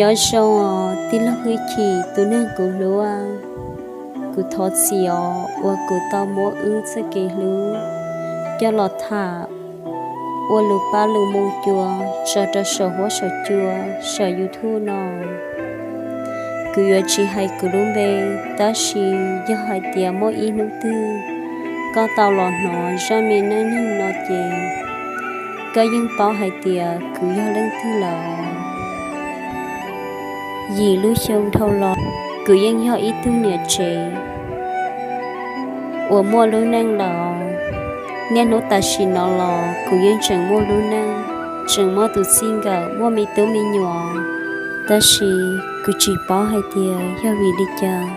Nyob zoo os tij laug hwj chim tus neeg kuv hlub, kuv thov txim os uas kuv tau muab wb txoj kev hlub coj los tham ua lus pab lus moo cua tso rau saum huab saum cua saum YouTube no. Kuv yuav tsis hais kuv lub npe, tab sis yog hais tias muaj ib hnub twg koj tau los hnov zaj me neej neeg no ces koj yeej paub hais tias kuv yog leej twg lawm. Yim lub xyoo dhau los, kuv yeej yog ib tug niam tsev uas muaj lub neej lawm. Niaj hnub tam sim no los kuv yeej tseem muaj lub neej, tseem muaj tus txij nkawm, muaj me tub me nyuam, tab sis kuv tsis paub hais tias yog vim li cas.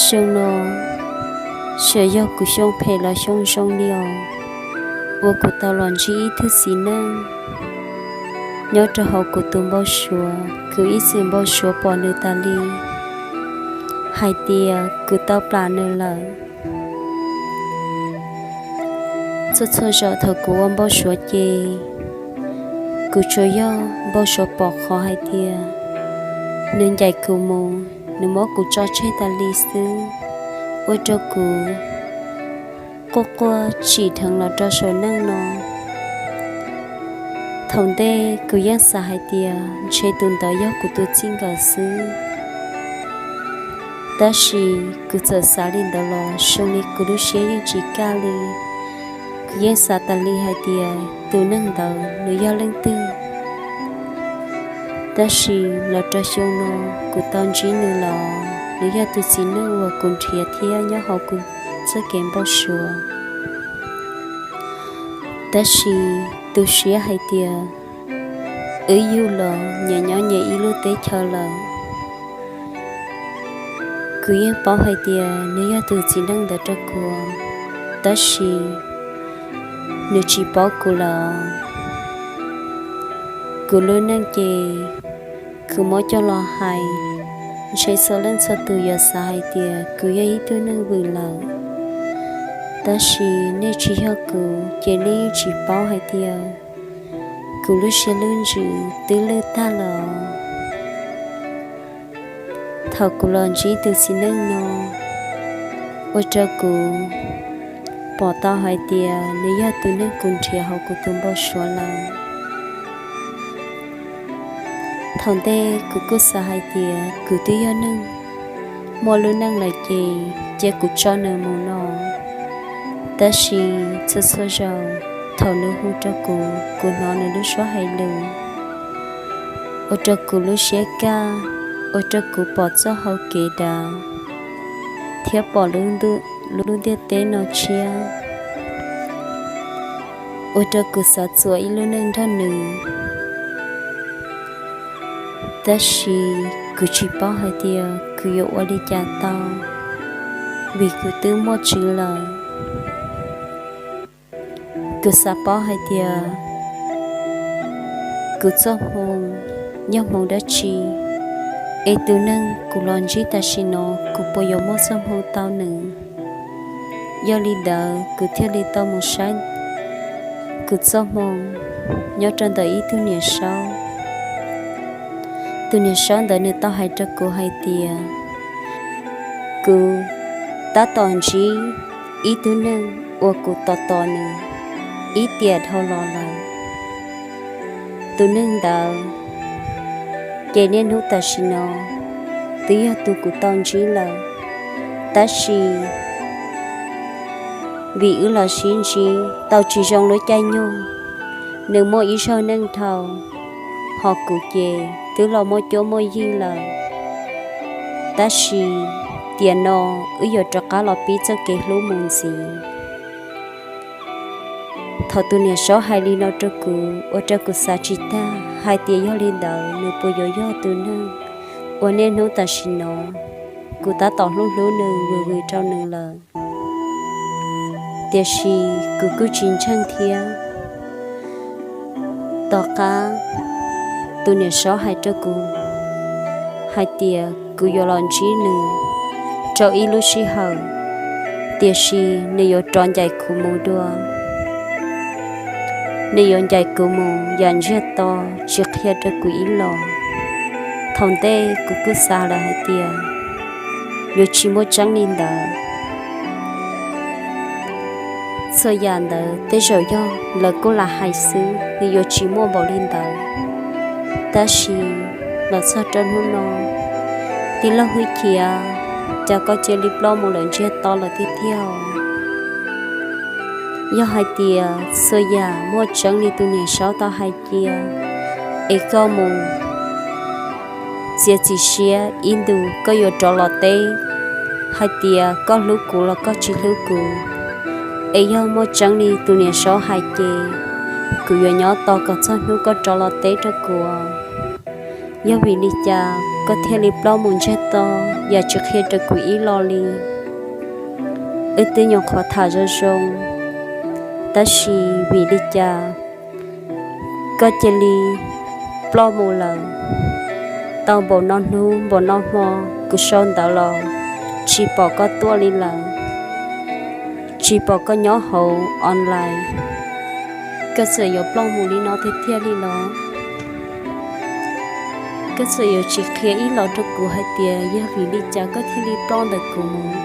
Xyoo no, xyov yog kuv xyoo phem los xyoo zoo li os, uas kuv tau los ntsib ib tug txiv neej nyob rau hauv kuv tus npau suav, kuv ib txwm npau suav pom nws tas li, hais tias kuv tau plam nws lawm. Txhua txhua zaus thaum kuv ua npau suav ces kuv tsuas yog npau suav pom qhov hais tias nws ncaim kuv mus, nws muab kuv tso tseg tas li xwb, ua rau kuv quaj quaj tsim dheev los rau saum neej no. Thaum ntej kuv yeej xav hais tias ntshe tus ntawd yog kuv tus txij nkawm xwb, tab sis kuv txawm xav li ntawd los zoo li kuv lub siab yeej tsis kaj li. Kuv yeej xav tas li hais tias tus neeg ntawd nws yog leej twg, tab sis los rau xyoo no kuv tau ntsib nws los nws yog tus txiv neej uas kuv nrhiav thiab nyob hauv kuv txoj kev npau suav. Tab sis tu siab hais tias wb yug los nyias nyob nyias ib lub teb chaws lawm. Kuv yeej paub hais tias nws yog tus txiv neej ntawd rau kuv, tab sis nws tsis paub kuv lawm. Kuv lub neej ces kuv muab coj los hais, ntshe txhua leej txhua tus yuav xav hais tias kuv yog ib tug neeg vwm lawm, tab sis nej tsis yog kuv ces nej yeej tsis paub hais tias kuv lub siab lub ntsws twb lwj tag lawm. Thaum kuv los ntsib tus txiv neej no, ua rau kuv pom tau hais tias nws yog tus neeg kuv nrhiav hauv kuv tus npau suav lawm. Thaum ntej kuv kuj xav hais tias kuv twb yog neeg muaj lub neej lawm ces cia kuv tso nws mus no. Tab sis txhua txhua zaus thaum nws hu rau kuv, kuv hnov nws lub suab hais lus, ua rau kuv lub siab kaj, ua rau kuv pom txoj hau kev dav, thiab pom lub ntiaj teb no tshiab, ua rau kuv xav txuas ib lub neej nrog nws. Tab sis kuv tsis paub hais tias kuv yuav ua li cas tau, vim kuv twb muaj tswv lawm. Kuv xav paub hais tias kuv txoj hmoo yog hmoo dab tsi, es tus neeg kuv los ntsib tam sim no kuv puas yuav muaj txoj hmoo tau nws. Yog li ntawd kuv thiaj li tau mus saib kuv txoj hmoo nyob rau ntawm ib tug niam saub. Tus niam saub ntawd nws tau hais rau kuv hais tias kuv tab tom ntsib ib tug neeg uas kuv tos tos nws ib tiam dhau los lawm. Tus neeg ntawd ces niaj hnub tam sim no twb yog tus kuv tau ntsib lawm, tab sis vim wb los sib ntsib tau tsis zoo lub caij nyoog, nws muaj ib zaug neej dhau, ho kuv ces twb los muaj cuab muaj yig lawm. Tab sis tiam no wb yuav rov qab los pib txoj kev hlub mus ntxiv. Thaum tus niam saub hais li no rau kuv, ua rau kuv xav tsis tag hais tias yog li ntawd nws puas yuav yog tus neeg uas niaj hnub tam sim no kuv tab tom hlub hlub nws vwm vwm rau nws lawm. Tiam sis kuv kuj tsis ntseeg thiab. Tom qab tus niam saub hais rau kuv hais tias kuv yuav los ntsib nws rau ib lub sij hawm, tiam sis nws yuav rov ncaim kuv mus dua. nws yuav ncaim kuv mus yam ntsiag to, tsis qhia rau kuv ib los. Thaum ntej kuv kuj xav lawm hais tias yuav tsis muaj tseeb li ntawd. Txhua yam ntawd tej zaum yog lawv kuj lam hais xwb, nws yuav tsis muaj npaum li ntawd. Tab sis los txog rau hnub no, tij laug Hwj Chim, cas koj cia li ploj mus lawm ntsiag to lawm tiag tiag. Yog hais tias txhua yam muaj tseeb li tus niam saub tau hais cia, es koj mus txiav txim siab ib ntus koj yuav rov los teb hais tias koj hlub kuv los koj tsis hlub kuv. Es yog muaj tseeb li tus niam saub hais ces kuv yuav nyob tos kom txog hnub koj rov los teb rau kuv. Yog vim li cas koj thiaj li ploj mus ntsiag to, yam tsis qhia rau kuv ib los li? Wb twb nyuam qhuav tham zoo zoo, tab sis vim li cas koj cia li ploj mus lawm? Tau npaum no hnub npaum no hmo kuv sau ntawv los tsis pom koj tuaj li lawm, tsis pom koj nyob hauv online. Koj txawm yuav ploj mus li no tiag tiag li los? Koj txawm yuav tsis qhia ib los rau kuv hais tias yog vim li cas koj thiaj li ploj ntawm kuv mus?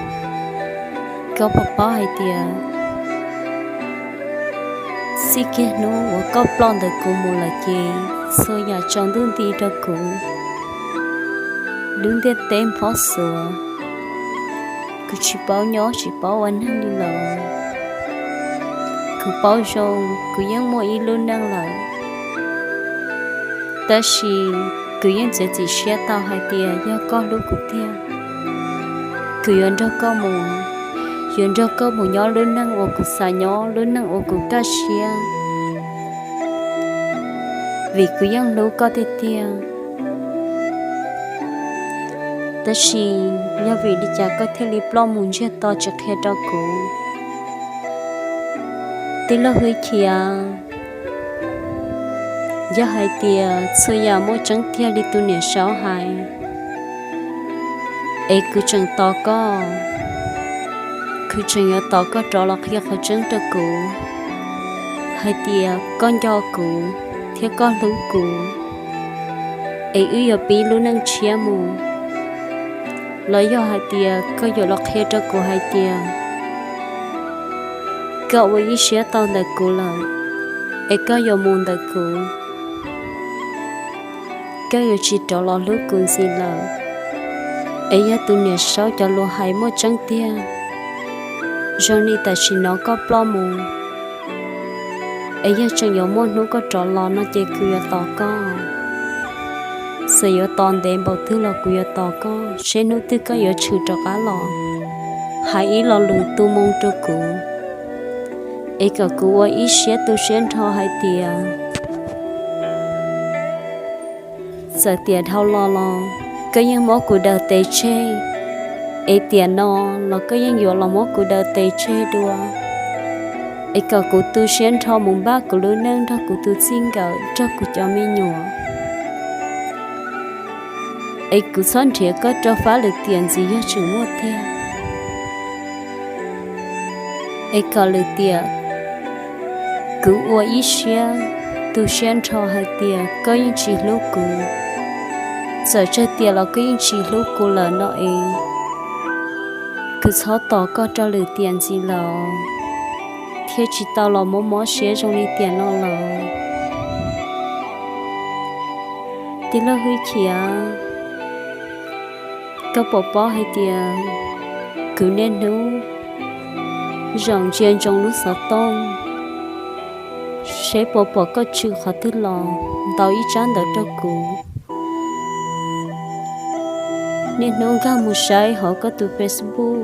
Koj puas paub hais tias txij kiag hnub uas koj ploj ntawm kuv mus lawm ces txhua yam tsaus ntuj nti rau kuv. Lub ntiaj teb nphob xuav, kuv tsis paub nyob tsis paub ua neeg li lawm. Kuv paub zoo kuv yeej muaj ib lub neej lawm, tab sis kuv yeej txiav txim siab tau hais tias yog koj hlub kuv tiag, kuv yuav nrog koj mus, yuav nrog koj mus nyob lub neej uas kuv xav nyob, lub neej uas kuv kaj siab, vim kuv yeej hlub koj tiag tiag. Tab sis yog vim li cas koj thiaj li ploj mus ntsiag to tsis qhia rau kuv? Tij laug Hwj Chim, yog hais tias txhua yam muaj tseeb tiag li tus niam saub hais, es kuv tseem tos koj, kuv tseem yuav tos koj rov los qhia qhov tseeb rau kuv hais tias koj nco kuv thiab koj hlub kuv, es wb yuav pib lub neej tshiab mus. Los yog hais tias koj yuav los qhia rau kuv hais tias koj ua ib siab tau ntawm kuv lawm, es koj yuav mus ntawm kuv, koj yuav tsis rov los hlub kuv ntxiv lawm, es yog tus niam saub cov lus hais muaj tseeb tiag, zoo li tam sim no koj ploj mus, es yog tseem yuav muaj hnub koj rov los no ces kuv yuav tos koj. Txawm yuav tos ntev npaum twg los kuv yuav tos koj, seb hnub twg koj yuav tshwm rov qab los hais ib lo lus tu moo rau kuv, es kom kuv ua ib siab tu siab nrho hais tias txawm tiam dhau los los koj yeej muab kuv daws tes tseg, es tiam no los koj yeej yuav los muab kuv daws tes tseg dua, es kom kuv tu siab nrho mus npaj kuv lub neej nrog kuv tus txij nkawm nrog kuv cov me nyuam, es kuv txhob nrhiav koj rau fab lwm tiam ntxiv yog tseem muaj tiag. Es kom lwm tiam kuv ua ib siab tu siab nrho hais tias koj yeej tsis hlub kuv. Txawm tsawg tiam los koj yeej tsis hlub kuv lawm no es kuv txhob tos koj rau lwm tiam ntxiv lawm, thiaj tsis tau los mob mob siab zoo li tiam no lawm. Tij laug Hwj Chim, koj puas paub hais tias kuv niaj hnub zaum ntsia ntsoov lub xov tooj, seb puas pom koj tshwm qhov twg los ntaus ib tsab ntawv rau kuv. Niaj hnub nkag mus saib hauv koj tus Facebook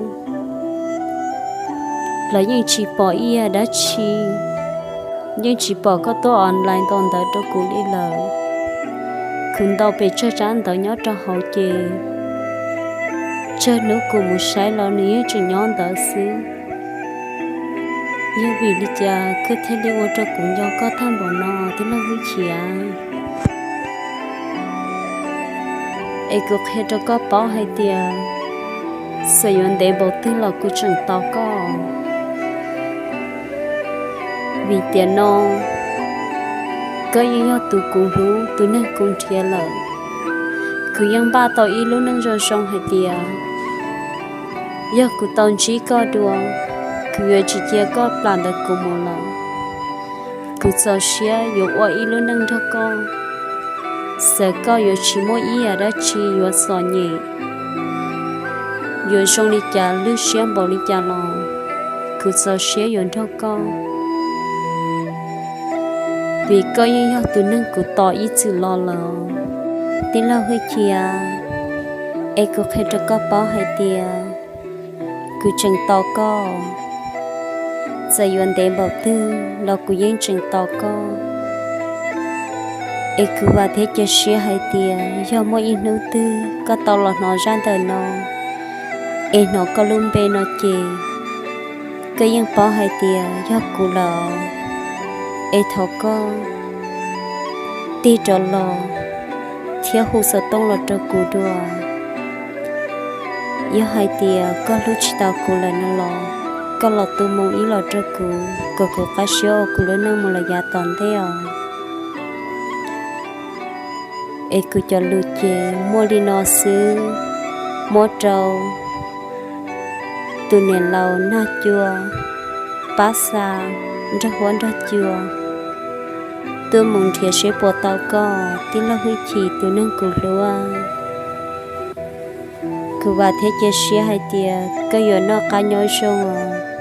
los yeej tsis pom ib yam dab tsi, yeej tsis pom koj tuaj online ntaus ntawv rau kuv li lawm. Kuv ntaus pes tsawg tsab ntawv nyob rau hauv ces tsawg hnub kuv mus saib los nws yeej tseem nyob ntawd xwb. Yog vim li cas koj thiaj li ua rau kuv nco koj tag npaum no tij laug Hwj Chim? Es kuv qhia rau koj paub hais tias txawm yuav ntev npaum twg los kuv tseem tos koj. Vim tiam no Koj yeej yog tus kuv hlub, tus neeg kuv nrhiav lawm. Kuv yeej npaj tau ib lub neej zoo zoo hais tias yog kuv tau ntsib koj dua, kuv yuav tsis cia koj plam ntawm kuv mus lawm. Kuv txaus siab yuav ua ib lub neej nrog koj, xav koj yuav tsis muaj ib yam dab tsi yuav txom nyem. Yuav zoo li cas lwj siab npaum li cas los kuv txaus siab yuav nrog koj, vim koj yeej yog tus neeg kuv tos ib txwm los lawm. Tij laug Hwj Chim, es kuv qhia rau koj paub hais tias kuv tseem tos koj. Txawm yuav ntev npaum twg los kuv yeej tseem tos koj. Es kuv vam thiab cia siab hais tias yog muaj ib hnub twg koj tau los hnov zaj ntawm no, es hnov koj lub npe no ces koj yeej paub hais tias yog kuv lawm. Es thov koj tig rov los thiab hu xov tooj los rau kuv dua. Yog hais tias koj hlub tsis tau kuv lawm no los, koj los tu moo ib los rau kuv kom kuv qab siab ua kuv lub neej mus lawm yav tom ntej os. Es kuv cov lus ces muaj li no xwb. Muab rau tus niam laus Nag Cua pab xa nrog huab nrog cua tuaj mus nrhiav seb puas tau koj, tij laug Hwj Chim tus neeg kuv hlub. Kuv vam thiab cia siab hais tias koj yuav noj qab nyob zoo os.